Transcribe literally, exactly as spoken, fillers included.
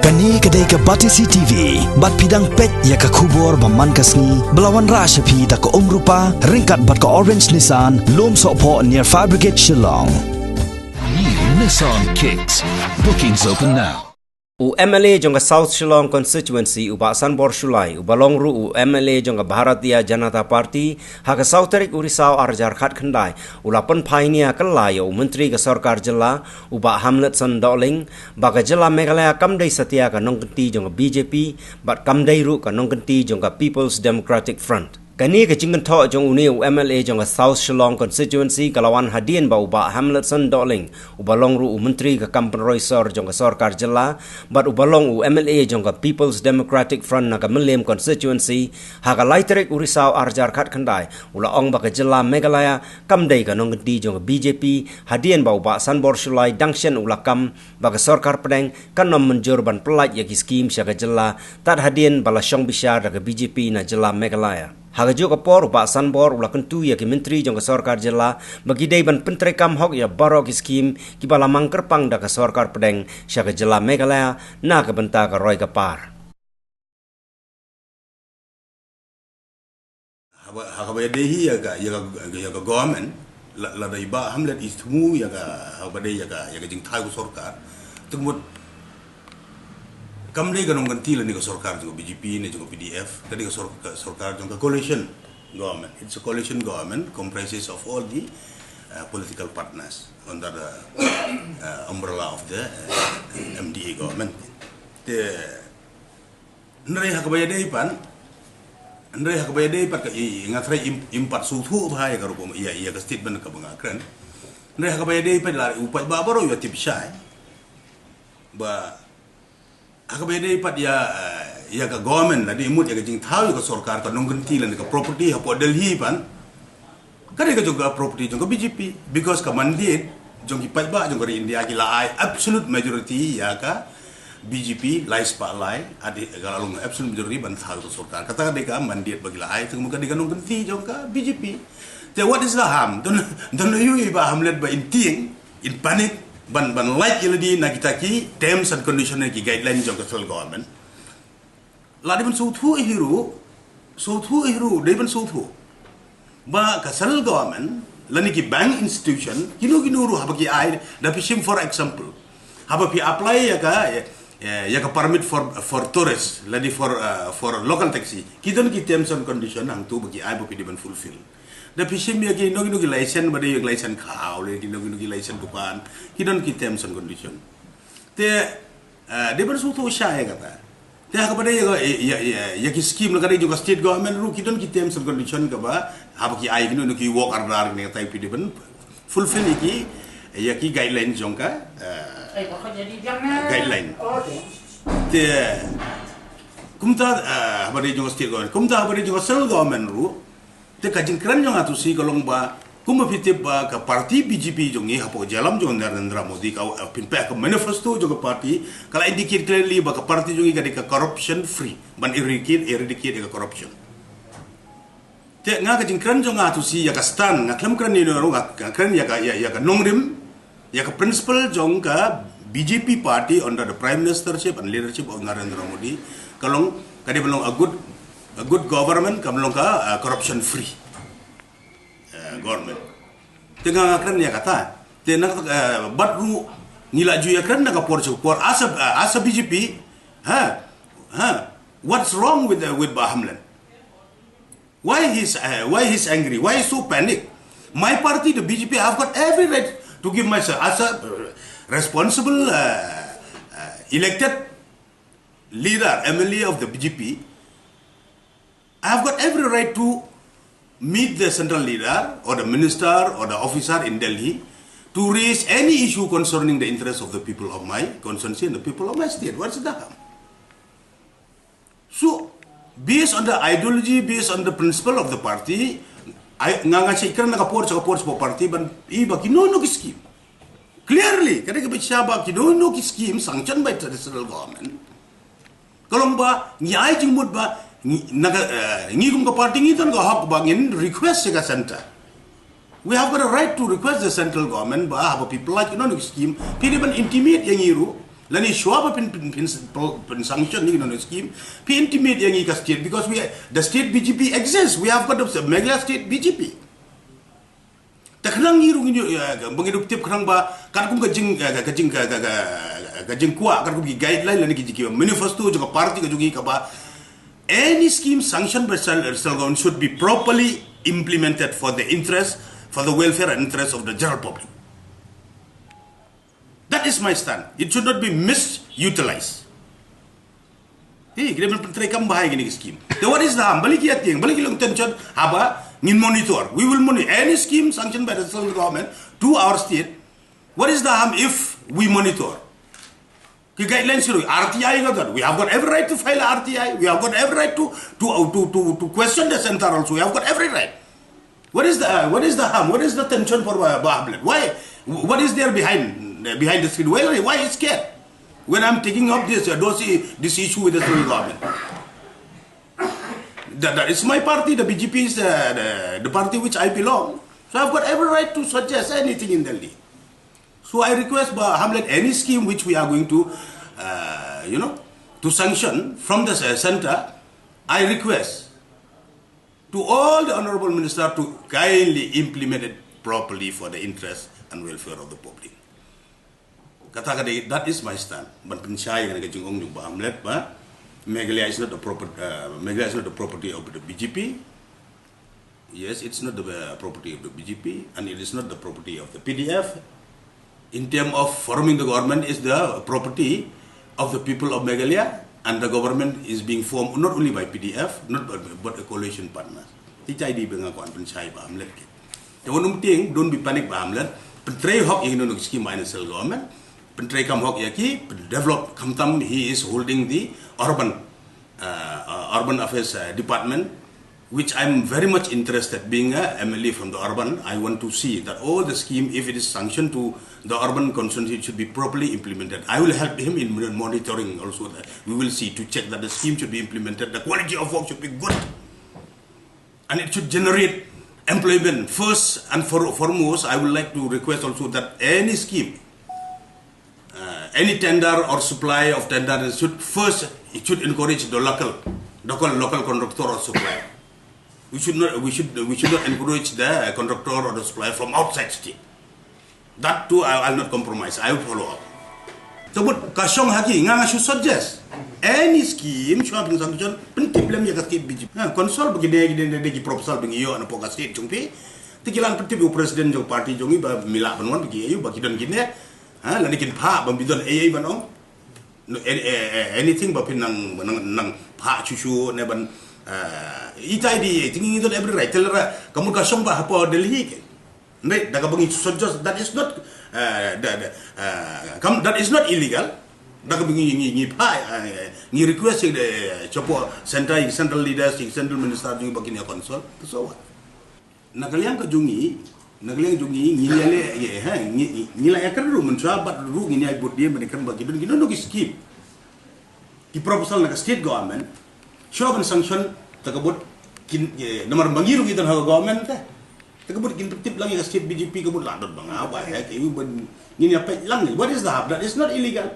Kane ka dei ka Batesi T V, bad phi dang peit ïa ka khubor ba man ka sngi, ba la wanrah sha phi da ka Umrupa, ryngkat bad ka Orange Nissan, Lum Sohphoh near Fire Brigade Shillong. New Nissan Kicks. Bookings open now. U M L A jong ka South Shillong Constituency, u Bah Sanbor Shullai, uba long ruh u M L A jong ka Bharatiya Janata Party, ha ka saw tarik u Risaw ar hajar khatkhyndai, u la pynpaw nia kylla ïa u Myntri ka Sorkar Jylla, u Bah Hamletson Dohling, ba ka Jylla Meghalaya kam dei satia ka nongkynti jong ka B J P, bad kam dei ruh ka nongkynti jong ka People's Democratic Front. Kane ka jingkynthoh jong une u M L A jong ka South Shillong Constituency ka la wan hadien ba u Bah Hamletson Dohling, uba long ruh u Myntri ka kam pynroi sor jong ka Sorkar Jylla, bad uba long u M L A jong ka People's Democratic Front na ka Mylliem Constituency, ha ka lai tarik u Risaw ar hajar khatkhyndai, u la ong ba ka Jylla Meghalaya kam dei ka nongkynti jong ka B J P, hadien ba u Bah Sanbor Shullai dang shen u la kam ba ka Sorkar Pdeng kan ym mynjur ban pyllait ïa ki skim sha ka jylla, tad hadien ba la shong bishar da ka B J P na Jylla Meghalaya. Ha kajuh ka por u Bah Sanbor u la kyntu ïa ki Myntri jong ka Sorkar Jylla, ba ki dei ban pyntreikam hok ïa baroh ki skim, kiba la mang kyrpang da ka Sorkar Pdeng sha ka Jylla Meghalaya, na ka bynta ka roi ka par. Haba, ha kaba ïadei hi ïa ka, ïa ka, ïa ka government, la, lada i Bah Hamlet i thmu ïa ka, haba dei ïa ka, ïa ka jingthaw ka sorkar. Te ka mut, kam dei ka nongkynti lane ka sorkar jong ka B J P ne jong ka P D F, ka dei ka sor-, ka sorkar jong ka coalition government. It's a coalition government, comprises of all the, uh, political partners under the, uh, umbrella of the, uh, M D A government. Te, hynrei ha kaba ïadei pat, hynrei ha kaba ïadei pat ka i, i nga threi im, im pat sngewthuh bha ïa ka rukom ïa, ïa ka statement kaba nga kren. Hynrei ha kaba ïadei pat la u paidbah baroh ïa tip shai. Ba ha kaba ïadei pat ïa, eh, ïa ka government lane i mut ïa ka jingthaw ïa ka sorkar ka nongkynti lane ka property hapoh Delhi pat. Ka dei ka jong ka property jong ka B J P, because ka mandate jong ki paidbah jong ka ri India ki la ai absolute majority ïa ka B J P lai spah lai, ade ka la long absolute majority ban thaw ka sorkar. Kata ka dei ka mandate ba ki la ai, te ka dei ka nongkynti jong ka B J P. Te what is the harm? Don, don ïohi Bah Hamlet ba in tieng, in panic, ban, ban lait ïa lade na kita ki terms and condition, ki guideline jong ka central government. La dei ban sngewthuh hi ruh, sngewthuh hi ruh, dei ban sngewthuh. Ba ka central government, lane ki bank institution, kino kino ruh haba ki ai, da phi shim for example. Haba phi apply ïa ka, ïa, ïa ka permit for, for tourist, lane for, uh, for local taxi. Ki don ki terms and condition hangto ba ki ai ba phi dei ban fulfill. Da phi shim ïa kino kino ki license ba dei ïa ki license khaw, lane kino kino ki license dukan. Ki don ki terms and condition. Te, eh, dei ban sngewthuh shai ïa kata. Te ha kaba dei ïa, ïa, ïa, ïa ki scheme la ka dei jong ka state government ruh ki don ki terms and condition kaba, haba ki ai kino kino ki work order kine kata phi dei ban fulfill ïa ki, ïa ki guideline jong ka, eh, guideline. Te, kumta, eh, haba dei jong ka state government, kumta haba dei jong ka central government ruh, te ka jingkren jong nga to shi ka long ba, kumba phi tip ba ka party B J P jong ngi hapoh jingïalam jong Narendra Modi ka, uh, pynpaw ka manifesto jong ka party, ka la indicate clearly ba ka party jong ngi ka dei ka corruption free, ban eradicate, eradicate ïa ka corruption. Te nga ka jingkren jong nga to shi ïa ka stand, nga khlem kren ïa ruh, nga, nga kren ïa ka, ïa, ïa ka nongrim, ïa ka principle jong ka B J P party under the prime ministership and leadership of Narendra Modi, ka long, ka dei ban long a good, a good government, ka ban long ka, uh, corruption free, uh, government. Te nga kren ïa kata. Te na, uh, bad ruh ngi la ju ïa kren na ka por sha ka por as a, uh, as a B J P. Ha? Ha? What's wrong with, uh, with Bah Hamlet? Why he's, uh, why he's angry? Why he's so panic? My party, the B J P, have got every right to give myself as a, uh, responsible, uh, uh, elected leader, M L A of the B J P. I have got every right to meet the central leader or the minister or the officer in Delhi to raise any issue concerning the interests of the people of my constituency and the people of my state. What's the harm? So, based on the ideology, based on the principle of the party, I, nga, nga shu kren na ka por sha ka por sha ka por party ban, i ba kino kino ki scheme. Clearly, ka dei ka bishar ba kino kino ki scheme sanctioned by the central government. Ka long ba, ngi ai jingmut ba, ngi, na ka, eh, ngi kum ka party ngi don ka hok ba ngin request sha ka center. We have got a right to request the central government ba, haba phi pynlait kino kino ki scheme, phi dei ban intimate ïa ngi ruh, Lani shuwa ba phin, phin, phin, phin sanction ïa kine ki scheme, phi intimate ïa ngi ka state, because we, the state B J P exists. We have got the Meghalaya state B J P. Te khnang ngi ruh ngi, eh, ba ngi ruh tip khnang ba katkum ka jing, ka, ka, ka jing, ka, ka, ka, ka jingkwah, katkum ki guideline lane ki, ki manifesto jong ka party ka jong ngi kaba any scheme sanctioned by cen-, central government should be properly implemented for the interest, for the welfare and interest of the general public. That is my stand. It should not be misutilized. Hi, kine ban pyntreikam bha ïa kine ki scheme. Te what is the harm? Balei ki ïa tieng, balei ki long tension, haba ngin monitor. We will monitor any scheme sanctioned by the central government to our state. What is the harm if we monitor? Ki guidelines ruh, R T I ka don. We have got every right to file a R T I. We have got every right to, to, uh, to, to, to question the center also. We have got every right. What is the, uh, what is the harm? What is the tension for Bah, Bah Hamlet? Why? What is there behind, behind the screen? Why, why is scared? When I'm taking up this, uh, dossier, this issue with the central government. That, that is my party, the B J P is, uh, the, the party which I belong. So I've got every right to suggest anything in Delhi. So I request Bah Hamlet, any scheme which we are going to, uh, you know, to sanction from the, uh, center, I request to all the honorable minister to kindly implement it properly for the interest and welfare of the public. Kata ka dei, that is my stand. Ban pynshai ïa ka jingong jong Bah Hamlet ba Meghalaya is not the proper, uh, Meghalaya is not the property of the B J P. Yes, it's not the, uh, property of the B J P, and it is not the property of the P D F. In term of forming the government is the property of the people of Meghalaya, and the government is being formed not only by P D F, not but, but a coalition partner. Ita i dei ba nga kwah pynshai Bah Hamlet ki. Te wat nym tieng, don't be panic Bah Hamlet. Pyntrei hok ïa kine ki scheme by national government. Pyntrei kam hok ïa ki, develop, khamtam he is holding the urban, uh, uh, urban affairs, uh, department, which I'm very much interested, being a M L A from the urban. I want to see that all the scheme, if it is sanctioned to the urban constituency, it should be properly implemented. I will help him in monitoring also. That we will see to check that the scheme should be implemented, the quality of work should be good, and it should generate employment. First and for-, foremost, I would like to request also that any scheme, uh, any tender or supply of tender, it should first, it should encourage the local, local, local contractor or supplier. We should not, we should, we should not encourage the contractor or the supplier from outside state. That too, I, I'll not compromise. I will follow up. Te bud ka shong ha ki, nga nga shu suggest any scheme shuwa ban sanction, pyntip lem ïa ka state B J P. Ha, consult ba kine, kine, kine ki proposal ba ngi ïoh na pdeng ka state jong phi. Te ki lah pyntip ïa u president jong party jong ngi ba mi lah ban wan ba ki ïoh ba ki don kine. Ha, lane kin phah ba mi don ei ei ban ong. No, a-, a-, a-, anything ba phin nang, nang, nang phah shuh shuh ne ban, uh, ita i dei, te ngi don every right. Te lada ka mut ka shong ba hapoh Delhi ki. Hynrei da kaba ngi suggest, that is not, uh, the, the, uh, kam, that is not illegal. Da kaba ngi, ngi, ngi phah, uh, ngi request ïa ki, uh, shapoh central, central leaders, ïa ki central minister jong ngi ba kin ïa consult. So what? Na ka liang ka jong ngi, na ka liang jong ngi, ngi ïa leh, ïa, ha, ngi, ngi, ngi la ïakren ruh mynshuwa bad ruh ngin ïa bud dien ban ïakren bad ki don, ki don ki scheme, ki proposal na ka state government. Shuwa ban sanction, te ka bud kin, eh, namar ba ngi ruh ngi don ha ka government te. Te ka bud kin pyntip lang ïa ka state B J P, ka bud lah don ba nga ba, eh, ka ïa ban ngin ïa peit lang. What is the harm? That is not illegal.